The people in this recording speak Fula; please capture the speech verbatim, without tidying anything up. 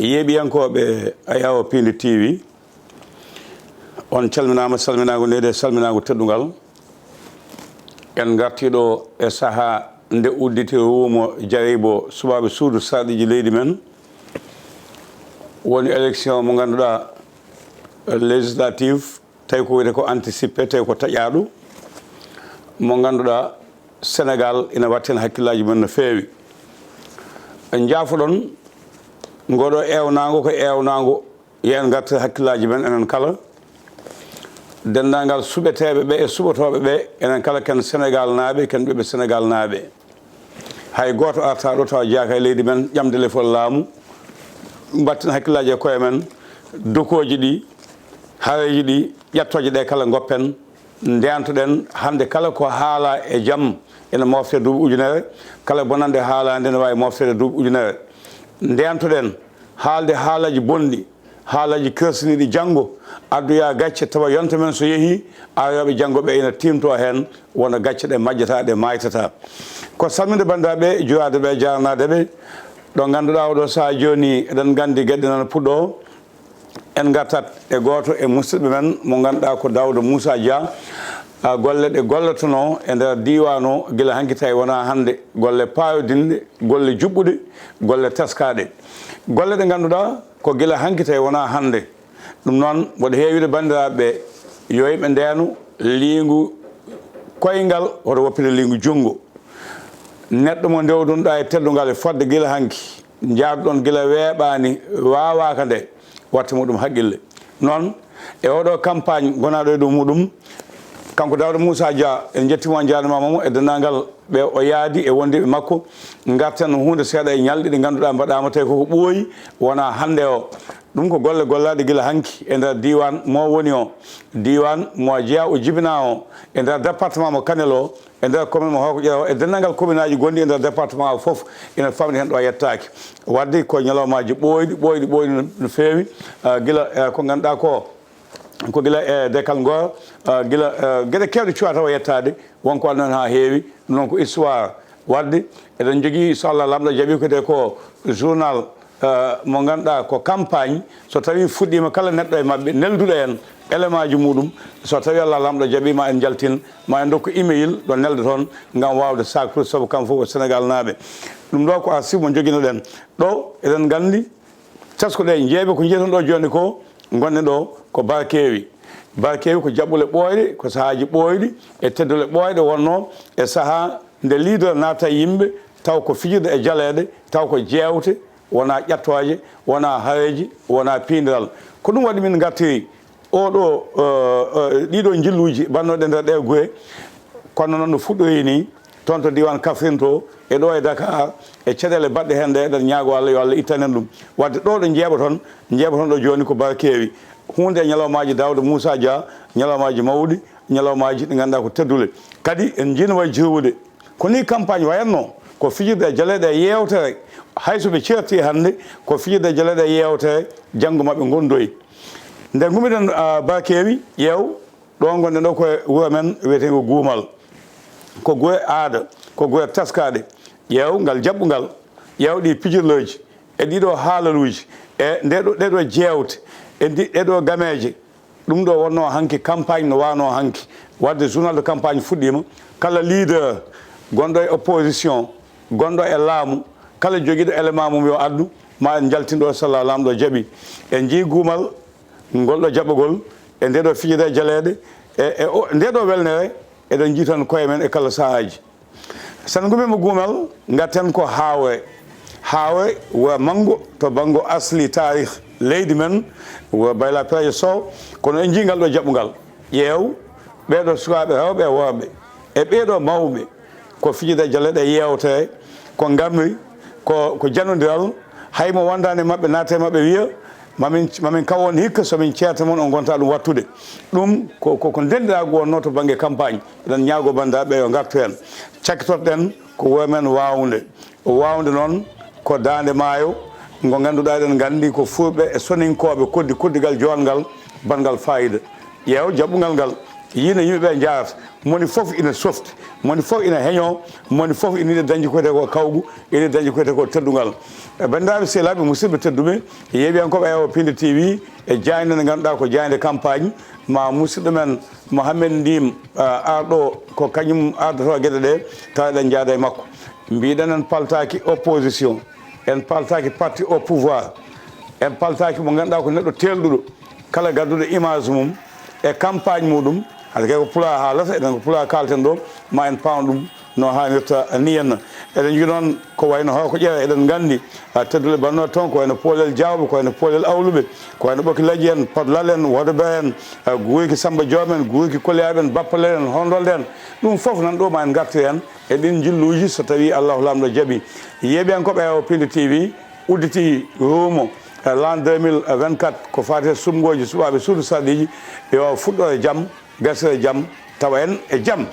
Yeeɓiyankooɓe Ayaawo Piindi T V, on calminaama, salminaango needi e salminaango teddungal. En ngartii ɗo e sahaa nde udditi ruumo jaribo suɓaaɓe suudu sarɗiiji leydi men. Woni élection mo ngannduɗaa, législative, tawi ko wiyetee ko anticipé, tawi ko taƴaaɗo, mo ngannduɗaa Sénégal ina watti heen hakkillaaji mum no feewi. En njaafoɗon ngooɗoo eewnaango ko eewnaango, yo en ngartir hakkillaaji men enen kala. Denndaangal suɓeteeɓe ɓe e suɓotooɓe ɓe, enen kala ken Sénégal naaɓe, ken ɓiɓɓe Sénégal naaɓe. Hay gooto artaa ɗo tawa jeyaaka e leydi men, ƴamde lefol laamu, mbatten hakkillaaji e koye men, dokooji ɗi, hareeji ɗi, ƴettooje ɗe kala ngoppen, ndeentoɗen hannde kala ko haalaa e jam ene moofte duuɓi ujunere, kala bonannde haalaande ene waawi moofteede duuɓi ujunere. Ndeentoɗen haalde haalaaji bonɗi, haalaaji kersiniiɗi janngo, addoya gacce tawa yonta men so yehii, arooɓe janngo ɓe ina tiimtoo heen, wona gacce ɗe majjataa, ɗe maaytataa. Ko salminde banndiraaɓe, juuraade ɓe, jaarnaade ɓe. Ɗo ngannduɗaa oɗo sahaa jooni, eɗen nganndi geɗe ɗe nana puɗɗoo. En ngartat e gooto e musidɓe men mo ngannduɗaa ko Daouda Moussa Dia. A, golle ɗe gollotonoo e nder diiwaan o gila hanki tawi wonaa hannde. Golle paayodinɗe, golle juɓɓuɗe, golle teskaaɗe. Golle ɗe ngannduɗaa ko gila hanki tawi wonaa hannde. Ɗum noon, mboɗo heewiɗo banndiraaɓe ɓe, yo yimɓe ndeeno liingu koyngal, woto woppite liingu junngo. Neɗɗo mo ndewdunɗaa e teddungal e fodde gila hanki, njaarduɗon gila weeɓaani, waawaaka nde, watte mo ɗum haqqille. Noon, e oɗo campagne gonaaɗo e dow muɗum, kanko Daouda Moussa Dia, en njettii mo, en njaarniima mo e denndaangal ɓe o yaadi e wondiiɓe makko. Ngarten huunde seeɗa e ñalɗi ɗi ngannduɗaa mbaɗaama tawi koko ɓooyi, wonaa hannde o. Ɗum ko golle gollaaɗe gila hanki e nder diiwaan mo woni o, diiwaan mo jeyaa o jibinaa o, e nder département mo Kanel o, e nder commune mo Hooko Ƴeewa, e denndaangal commune aji gonɗi e nder département o fof, ina famɗi heen ɗo yettaaki. Waɗde ko ñalawmaaji ɓooyɗi, ɓooyɗi, ɓooyɗi no, no feewi, ah, gila, eh, ko ngannduɗaa ko, ko gila e Dekal Ngor, ah, gila, eh, geɗe keewɗe cuwaa tawa yettaade, won ko addan haa heewi, ɗum noon ko histoire. Waɗde eɗen njogii, so Allah Laamɗo jaɓii, ko wiyetee ko journal, eh, mo ngannduɗaa ko campagne, so tawii fuɗɗiima, kala neɗɗo e maɓɓe nelduɗo en élément ji muɗum, so tawii Allah Laamɗo jaɓii, ma en njaltin, ma en ndokku email ɗo nelda toon ngam waawde saaktude, sabu kam fof ko Sénégal naaɓe. Ɗum ɗo ko archive mo njoginoɗen. Ɗo eɗen nganndi, tesko ɗe jeeɓe ko njiyeten ɗo jooni ko, ngonɗen ɗo ko Barkeewi. Barkeewi ko jaɓɓule ɓooyɗe, ko sahaaji ɓooyɗi e teddule ɓooyɗe wonnoo e sahaa nde leader naata e yimɓe, taw ko fijirde e jaleeɗe, taw ko jeewte, wonaa ƴattooje, wonaa hareeji, wonaa piindiral. Ko ɗum waɗi min ngartiri oɗo, eh, eh, ɗiɗo njilluuji bannooɗe nder ɗee guure, kono noon no fuɗɗori ni, toon to diiwaan Kafrine to, e ɗo e Dakar, e caɗeele baɗɗe heen ɗe, eɗen ñaagoo Allah yo Allah ittan en ɗum. Waɗde ɗo ɗo njeeɓoton, njeeɓoton ɗo jooni ko Barkeewi. Huunde e ñalawmaaji Daawda Muusaa Dia, ñalawmaaji mawɗi, ñalawmaaji ɗi ngannduɗaa ko teddule. Kadi en njiino way jirwude. Ko ni campagne wayatnoo, ko fijirde e jaleeɗe e yeewtere. Hay so ɓe ceerti hannde, ko fijirde e jaleeɗe e yeewtere, janngo maɓɓe ngondoyi. Nde ngummiɗen, ah, Barkeewi, ƴeew, ɗo ngonɗen ɗo ko e wuro men wiyeteengo Guumal. Ko gure aada, ko gure taskaaɗe. Ƴeew ngal jaɓɓungal, ƴeew ɗi pijirlooji, e ɗiɗo haalaluuji, e nde ɗo, ɗee ɗo jeewte, e ndi, ɗee ɗo gameeje. Ɗum ɗo wonnoo hanki campagne no waanoo hanki. Waɗde journal de campagne fuɗɗiima, kala leader gonɗo e opposition, gonɗo e laamu, kala jogiiɗo élément mum yo addu, ma en njaltin ɗo so Allah Laamɗo jaɓii. En njii Guumal ngol ɗo jaɓɓagol e nde ɗo fijirde e jaleeɗe, e, e o, nde ɗo welnere, eɗen njii tan koye men e kala sahaaji. So en ngummiima Guumal, ngarten ko Haawre. Haawre wuro manngo to banngo asli taarih leydi men, wuro Bayla Perejo Sow, kono en njii ngal ɗo jaɓɓungal. Ƴeew, ɓee ɗo sukaaɓe rewɓe e worɓe, e ɓee ɗo mawɓe, ko fijirde e jaleeɗe e yeewtere, ko ngamri, ko, ko jannondiral, hay mo wondaani e maɓɓe naata e maɓɓe wiya, mamin, mamin kaw on hikka, so min ceerta mon on ngonta ɗum wattude. Ɗum ko, ko, ko ndenndiraagu wonnoo to bannge campagne. Eɗen ñaagoo banndiraaɓe yo ngartu heen. Cakkitorɗen ko wuro men Waawnde. Waawnde noon ko daande maayo ngo ngannduɗaa eɗen nganndi ko fulɓe e soninkooɓe koddi koddigal joonngal banngal faayiida. Ƴeew jaɓɓungal ngal. Yino yimɓe ɓe njaarata, moni fof ina softi, moni fof ina heñoo, moni fof ina yiɗi dañde ko wiyetee ko kawgu, ina yiɗi dañde ko wiyetee ko teddungal. E banndiraaɓe sehilaaɓe, musidɓe tedduɓe, yeeɓiyankooɓe Ayaawo Piindi T V, e jaaynde nde ngannduɗaa ko jaaynde campagne, ma musidɗo men Mohamed Ndim, ah, arɗo ko kañum ardotoo geɗe ɗe, tawa eɗen njaada e makko. Mbiɗen en paltaaki opposition, en paltaaki parti au pouvoir, en paltaaki mo ngannduɗaa ko neɗɗo teelɗuɗo, kala gadduɗo image mum e campagne muɗum, hade kay ko pulaar haalata, eɗen ko pulaar kaalten ɗo, ma en paaw ɗum no haanirta ni henna. Eɗen njiɗi noon ko wayno Hooko Ƴeewa, eɗen nganndi, ah, tedduɓe bannooɓe toon, ko wayno Poolel Jaawɓe, ko wayno Poolel Awluɓe, ko wayno Ɓoki Lajji en, Podlal en, Wodobe en, ah, Guyki Samba Joom en, Guyki Koliyaaɓe en, Bappalel en, Hondolde en. Ɗum fof nan ɗo ma en ngartir heen e ɗin njilluuji so tawii Allahu Laamɗo jaɓii. Yeeɓiyankooɓe Ayaawo Piindi T V udditi ruumo, eh, l'an deux mille vingt-quatre ko faati e suɓngooji suɓaaɓe suudu sarɗiiji, yo fuɗɗoor e jam, bersere jam, tawa en e jam.